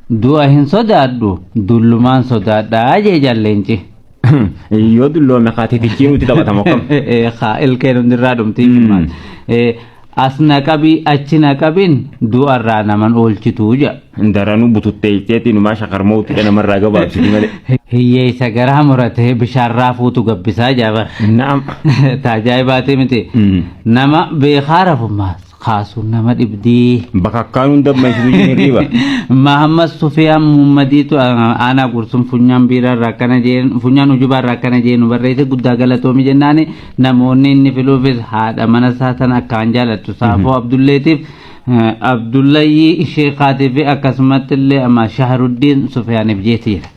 Du'a hin sodaadhu, dullumaan sodaadhaa jee jalleenci. Yoo dulloome kaatitichi nuti taphatama akkam. Haa ilkeen hundirraa dhumtii maal. As na qabii achi na qabiin du'arraa naman oolchituu jedha. Daranuu bututteeyteeti numaa shakarmootiidha namarraa gabaabsiti malee. Hiyyeessa garaa muratee bishaan raafuutu gabbisaa jaabar. Naam. Taajaa'ibaati miti. Nama beekaa rafummaa kaasuun nama dhibdii. Bakakkaan hunda maisitu hirriba. Mahammad Sufiyaan Muhammadiitu aanaa Gursum funyaan biiraa irraa akkana jeen funyaan ujubaa irraa akkana jeen nu barreesse guddaa galatoomi jennaani namoonni inni filuufis haadha mana isaa tan akkaan jaalattu Saafoo Abdulleetiif Abdullayyi Sheekaatii fi akkasumatti illee amma Shahruddiin Sufiyaaniif jeetiira.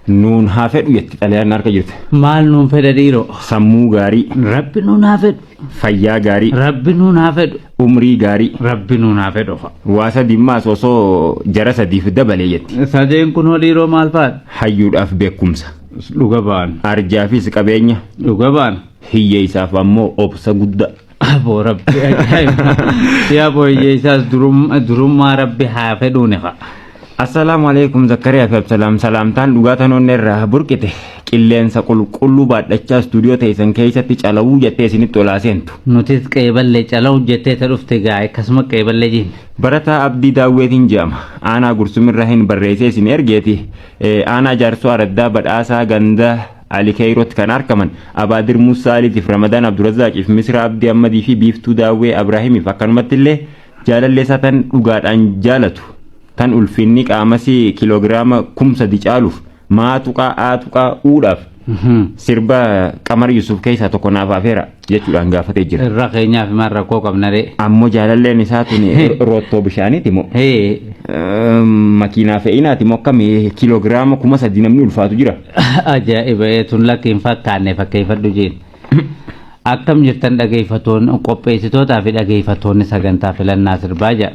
Nuun haa fedhu jetti xalayaan harka jirtu. Maal nuun fedha dhiiroo? Sammuu gaarii. Rabbi nuun haa fedhu. Fayyaa gaarii. Rabbi nuun haa fedhu. Umrii gaarii. Rabbi nuun haa fedhu. Waa sadi maas osoo jara sadiif dabalee jetti. Sadeen kun hoo dhiiroo maal fa'aadha? Hayyuudhaaf beekumsa. Dhuga ba'an. Arjaafis qabeenya. Dhuga ba'an. Hiyyeessaaf ammoo obsa guddaa. Aboo rabbi ajaa'iba. Yaa boo hiyyeessaas durummaa rabbi haa fedhuuni fa'a. Assalaamu alaikum Zakkariyaa fi Absalaam salaamtaan dhugaa tanoonni irraa burqite qilleensa qulqulluu baadhachaa istuudiyoo teessan keessatti calawuu jettee isinitti olaa seentu. Nutis qeeballee calawu jettee ta dhufte gaa akkasuma qeeballee jenna. Barataa Abdii Daawweetiin jedhama. Aanaa Gursumirraa hin barreessee isin ergeeti. Aanaa Jaarsoo Araddaa Badhaasaa Ganda Ali Keyrootti kan argaman Abaadir Musaa Aliitiif Ramadaan Abdurazaaqiif Misira Abdii Ammadii fi Biiftuu Daawwee Abraahimiif akkanumatti illee jaalalleessaa tan dhugaadhaan jaalatu tan ulfinni qaamasii kiiloogiraama 3000 caaluuf maa tuqaa aa tuqaa uudhaaf sirba Qamar Yusuf keessaa tokko naaf afeera jechuudhaan gaafatee jira. Irra keenyaaf maal rakkoo qabna ree? Ammoo jaalalleen isaa tun roottoo bishaaniiti moo? Makiinaa fe'inaati moo akkamii kiiloogiraama 3000 namni ulfaatu jira? Ajaa'iba tun lakki hin fakkaanne fakkeeffadhu jeen. Akkam jirtan dhageeffatoonni qopheessitootaa fi dhageeffatoonni sagantaa filannaa sirbaa jedha.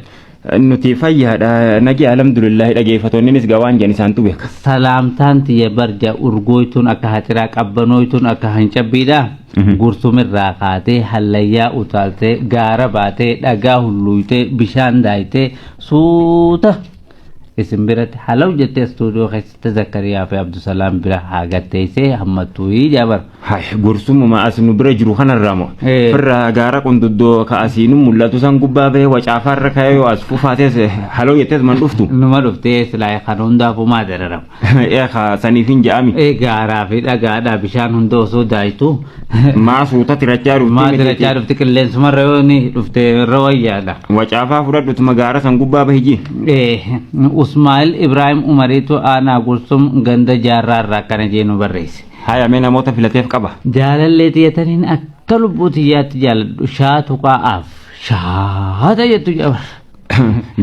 Nuti fayyaadha nagi alhamdulillahi dhageeffatoonnis gawaan jedhan isaantu beeka. Salaamtaan tiyya barja urgooytuun akka haxiraa qabbanooytuun akka hancabbiidha. Gursumirraa kaatee hallayyaa utaaltee gaara baatee dhagaa hulluuytee bishaan daayitee suuta isin biratti halaw jettee istuudiyoo keessatti Zakariyaa fi Abdusalaam bira haa gatteessee hammattuu jaabar. Hai gursumuma as nu bira jiru kanarraa moo firra gaara qunduddoo ka asiinu mul'atu san gubbaa bahee wacaafaarra ka'ee yoo as fufaates haloo jettees man dhuftu. Numa dhuftee silaa kan hundaafuu maa dararama. Eekaa saniif hin je'ami. Gaaraa fi dhagaadhaa bishaan hunda osoo daayitu. Maa suuta tirachaa dhufti. Maa tirachaa dhufti qilleensumarra yoo ni dhufte irra wayyaadha. Wacaafaa fudhadhutuma gaara san gubbaa bahi jii. Usmaa'il Ibraahim Umariitu aanaa Gursum ganda jaarraa irraa akkana jee nu barreesse. Haya mee namoota filateef qaba. Jaalallee tiyyataniin akka lubbuu tiyyaatti jaaladhu shaa tuqaa af shaata jettu jabar.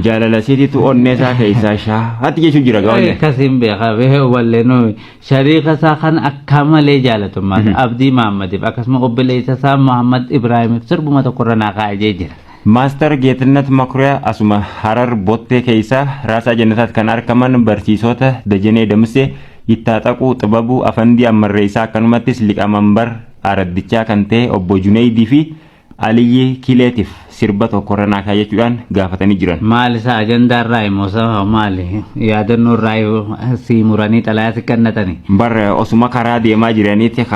Jaalala siititu onnee isaa keessaa shaati jechuu jira gaa'onne. Akkasiin beeka wallee shariika isaa kan akka malee jaalatummaa Abdii Mahammadiif akkasuma obboleessa isaa Muhammad Ibraahimiif sirbuma tokkorra naa kaa'ee jira. Maaster Geetinnat Makuriyaa asuma Harar Bottee keessaa Raasaa Jannataatti kan argaman barsiisota Dajanee Damsee Yittaaxaquu Xibabuu Afandii Ammarreessaa akkanumattis liqamanbar Araddichaa kan ta'e obbo Juneydii fi Aliyyi Kileetiif sirba tokkorra naa kaa'e jechuudhaan gaafatanii jiran. Maal isaa ajandaa irraa himoo sababa maali yaadannoo irraa sii muranii xalayaa si kennatani. Bar osuma karaa deemaa jiraniiti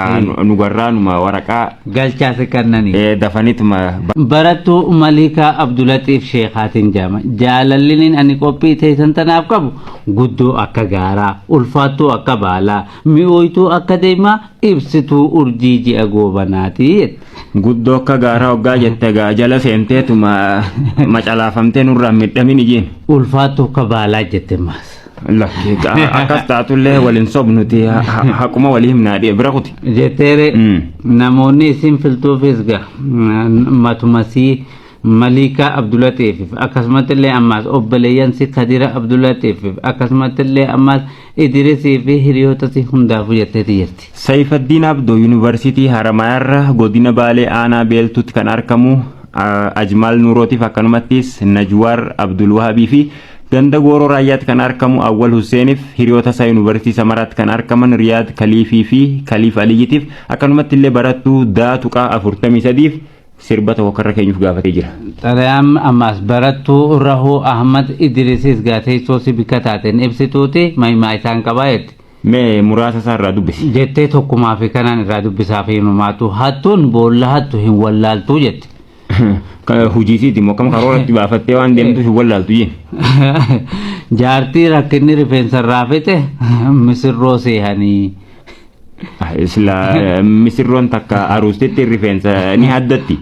nu garraanuma waraqaa galchaa si kennanii. Dafanituma. Barattuu Maliikaa Abdulatiif Sheekaatiin jedhama. Jaalalliniin ani qophii teessan tanaaf qabu guddoo akka gaaraa, ulfaattuu akka baalaa, mi'ooytuu akka deemaa, ibsituu urjii ji'a goobanaati. Guddoo akka gaaraa hoggaa jette gaa jala seenteetuma macalaafamtee nurraa miidhamin ijiin. Ulfaattuu akka baalaa jette maas. Lakki akkas taatullee waliin sobnuti haquma walii himnaa dhiyee bira kuti. Jetteere namoonni isin filtuufis gaa matumasii Maliikaa Abdulatiif akkasumatti illee ammaas obboleeyyansi Kadira Abdulatiif akkasumatti illee ammaas Idrisii fi hiriyoota si hundaafuu jetteeti jirti. Sayfaddiin Abdoo Yuunivarsiitii Haramayaarra godina Baalee aanaa Beeltuutti kan argamu Ajmaal Nuurootiif akkanumattis Najwaar Abdulwahabii fi ganda Gooroo Raayyaatti kan argamu Awwal Husseeniif hiriyoota isaa Yuunivarsiitii Samaraatti kan argaman Riyaad Kaliifii fi Kaliif Aliyyitiif akkanumatti illee barattuu Daatuqaa 43f Sirba tokko karra keenyuuf gaafatee jira. Xalayaan ammaas barattuu Rahuu Ahmad Idrisis gaateessoo si bikka taateen ibsituuti mahimaa isaan qabaa jetti. Mee muraasa isaa irraa dubbisi. Jettee tokkumaa fi kanaan irraa dubbisaa fi hinumaatu hattuun boolla hattu hin wallaaltuu jetti. Hujii isiiti immoo akkam karooratti baafattee waan deemtuuf hin wallaaltu jeen. Jaartii rakkinni rifeensa irraa fixe misirroo seehanii. Sila misirroon takka aruustetti rifeensa ni haddatti.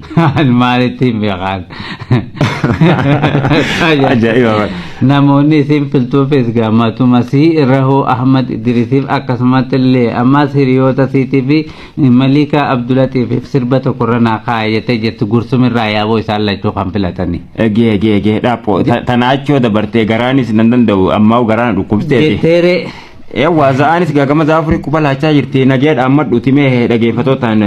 Maalitti hin beekan. Ajaa'iba! Namoonni isin filtuufis gammatuma si Rahuu Ahmad Idrisiif akkasumatti illee ammas hiriyoota siitii fi Malika Abdulatiif sirba tokkorra naa kaa'e jettee jirti gursumirraa yaaboo isaan lachuu kan filatanii. Gee gee gee dhaaphoo tana achoo dabartee garaanis nan danda'u ammaa garaan dhukkubsteeti. Jetteere. Eewwa za'aanis gaagama za'aa afurii quba laachaa jirti nageedha amma dhutimee dhageeffatootaan.